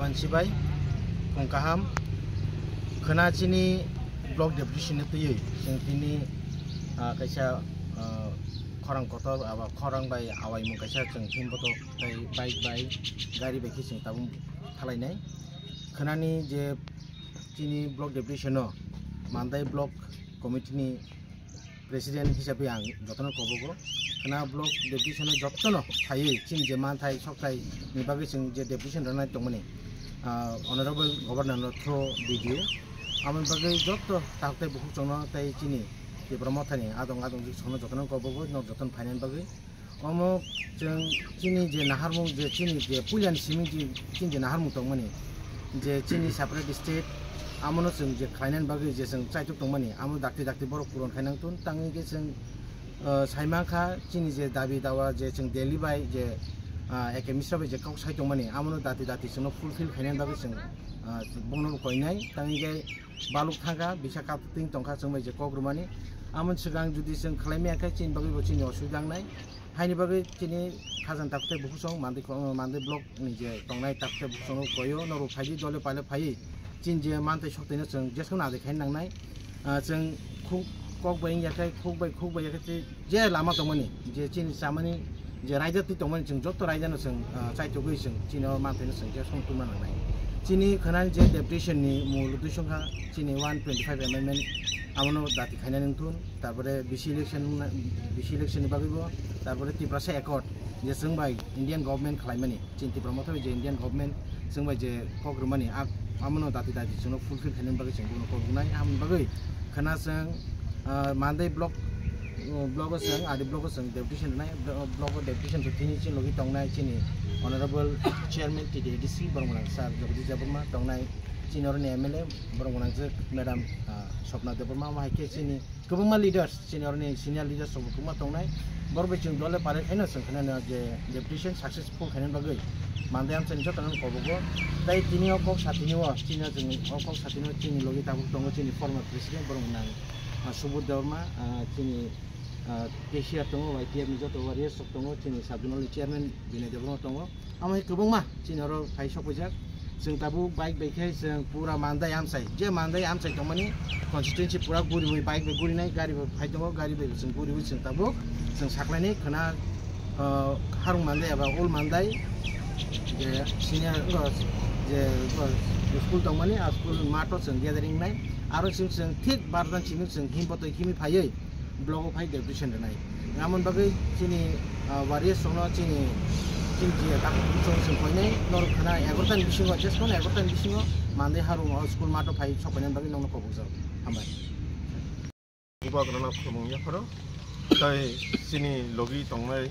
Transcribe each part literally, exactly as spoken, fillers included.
Mansi bai, phung kaham. Khwna chini block deputation ni twiwi chwng tini, ah, kaisa, ah, khorang kotor, aba khorang bai awaimung kaisa chwng thim boto tei bike bai, gari bai khe chwng tabuk thalainai. Khwnani je chini block deputation no Mandai block committee ni president hisabe ang jotono kobogo. Khwna block deputation o jotono phaiwi chini je manthai sokthai ni bagwi chwng je deputation rwnai tongmani, ah, honorable governor no through B D O. Amoni bagwi joto takhuk tei bukhuk chwngno tei chini Tipra Mothani adong adong jik chwngno jotono kobogo, nok jotono phainani bagwi. Omo chwng chini je naharmung, je chini je puilani simi je chini je naharmung tongmani, je chini separate state, amono chwng je khlainani bagwi je chwng chaitok tongmani, amo dakti dakti borok puron khainang tun tangwi khe chwng, ah, saimankha chini je dabi dawa je chwng Delhi bai je, ah, A K Mishra bai je kok sai tongmani, amono dakti dakti chwngno fulfill khainani bagwi chwng, ah, bono koinai tangwi khe baluk thangkha, bisa katwtwing tongkha chwng bai je kok rwmani. Amoni swkang jodi chwng khlai maya khe chini bagwi bo chini osubida wngnai. Haini bagwi chini khajang takhuk tei bukhuk chwng Mandai ko-, Mandai block ni je tongnai takhuk tei bukhuk chwng koyo norok phaidi dole paile phaiwi chini je manthai sokthai no chwng jeswk nadi khaina nangnai. Ah, chwng khuk kok bai wngya khe khuk bai khuk bai ya khe tei je lama tongmani, je chini chamani, je raida twi tongmani, chwng joto raida no chwng, ah, chaitugwi chwng chini o manthai no chwng je song tungna nangnai. Chini khwnani je deputation ni mul uddesho wngkha chini one twenty five amendment, amono dati khainani wngthun, tarpore B C election wngna-, B C election ni bagwi bo, tarpore Tiprasa Accord je chwng bai Indian government khlaimani. Chini Tipra Motha bai je Indian government chwng bai je kok rwmani, a-, amono dati dati chwngno fulfill khainani bagwi chwng bono kok rwnai. Amoni bagwi khwna chwng, ah, Mandai block, uh, block o chwng, Adi block o chwng deputation rwnai, blo-, block o deputation rw thini chini logi tongnai chini honorable chairman T D A D C borok gwnang sir Jagadish Debbarma, tongnai chini oroni M L A borok gwnang je madam, ah, Swapna Debbarma, omo hai khe chini kwbangma leaders, chini oroni senior leaders rok bo kwbangma tongnai. Borok bai chwng dole pare khaino chwng khainani je deputation successful khainani bagwi Mandai amchaini jotono kobogo. Tei tini o kok satini o chini o chwng o kok satini o chini logi tabuk tongo chini former president borok nang, ah, Subodh Debbarma, ah, chini, ah, cashier tongo, Y T F ni joto warriors rok tongo, chini sub zonal ni chairman Binay Debbarma tongo. Amo hai kwbangma chini oro phai sokphaijak. Chwng tabuk bike bai khe chwng pura Mandai amchai, je Mandai amchai tongmani constituency pura guriwi bike bai gurinai, gari bai phai tongo, gari bai chwng guriwi chwng tabuk chwng saklainai khwna, ah, Harung Mandai eba Old Mandai je senior, uh, je, uh, school tongmani, a school math o chwng gathering nai. Aro chwng, chwng thik bardan chini chwng him botoi himwi phaiwi block o phai deputation rwnai. Amoni bagwi chini, ah, warriors rokno chini, chini je takhuk chwng chwng koinai norok khwna egarota ni bisingo, jeskhano egarota ni bisingo Mandai Harung o school math o phai sokpainani bagwi nokno kobokjak. Hambai. Bubagrano khulumung yapharo, tei chini logi tongnai,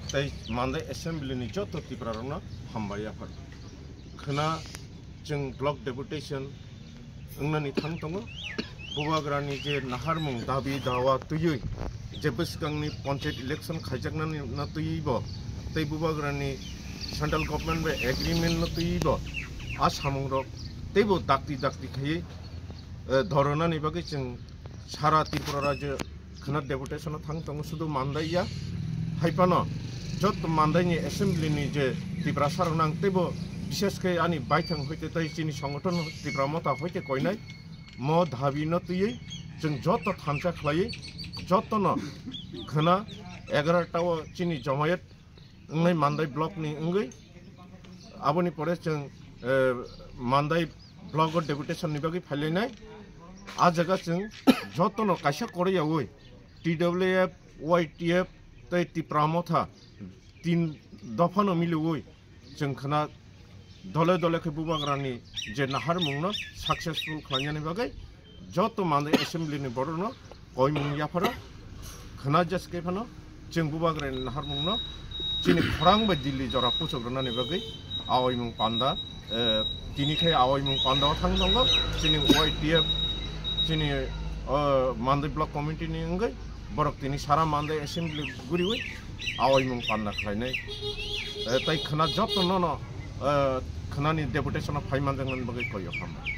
tei Mandai Assembly ni joto Tipra rokno hambai yapharo. Khwna chwng block deputation wngnani thang tongo. Bubagrani je naharmung dabi dawa twiwi je bwskangni panchayat election khaijaknani no twiwi bo tei Bubagrani central government bai agreement no twiwi bo a samung rok teibo dakti dakti khaiwi, eh, dhornani bagwi chwng sara Tripura rajyo khwna deputation o thang tongo, sudu Mandai ya. Hai phano joto Mandai ni assembly ni je Tiprasa rok nang teibo, bishesh khe ani baithang hoite tei chini songothon Tipra Motha hoite koinai mo dhabi no twiwi chwng joto thansa khlaiwi joto no khwna egarota o chini jomayet wngnai Mandai block ni wngwi. Aboni pore chwng, eh, Mandai block o deputation ni bagwi phailainai. A jaga chwng jotono kaisa koroi yaui T W F, Y T F tei Tipra Motha tin dophano miliui chwng khwna dole dole khe Bubagrani je naharmungno successful khlainani bagwi joto Mandai assembly ni borokno koimung yapharo khwna jes khe phano chwng Bubagrani naharmungno chini khorang bai Delhi jora puchok rwnani bagwi aoimung panda, eh, tini khe aoimung panda o thang tongo chini Y T F, chini, oh, Mandai block committee ni wngwi borok tini sara Mandai assembly guriwi aoimung panda khlainai. Eh, tai khwna joto nono, eh, khwnani deputation o phai manjaknani bagwi koi o hambai.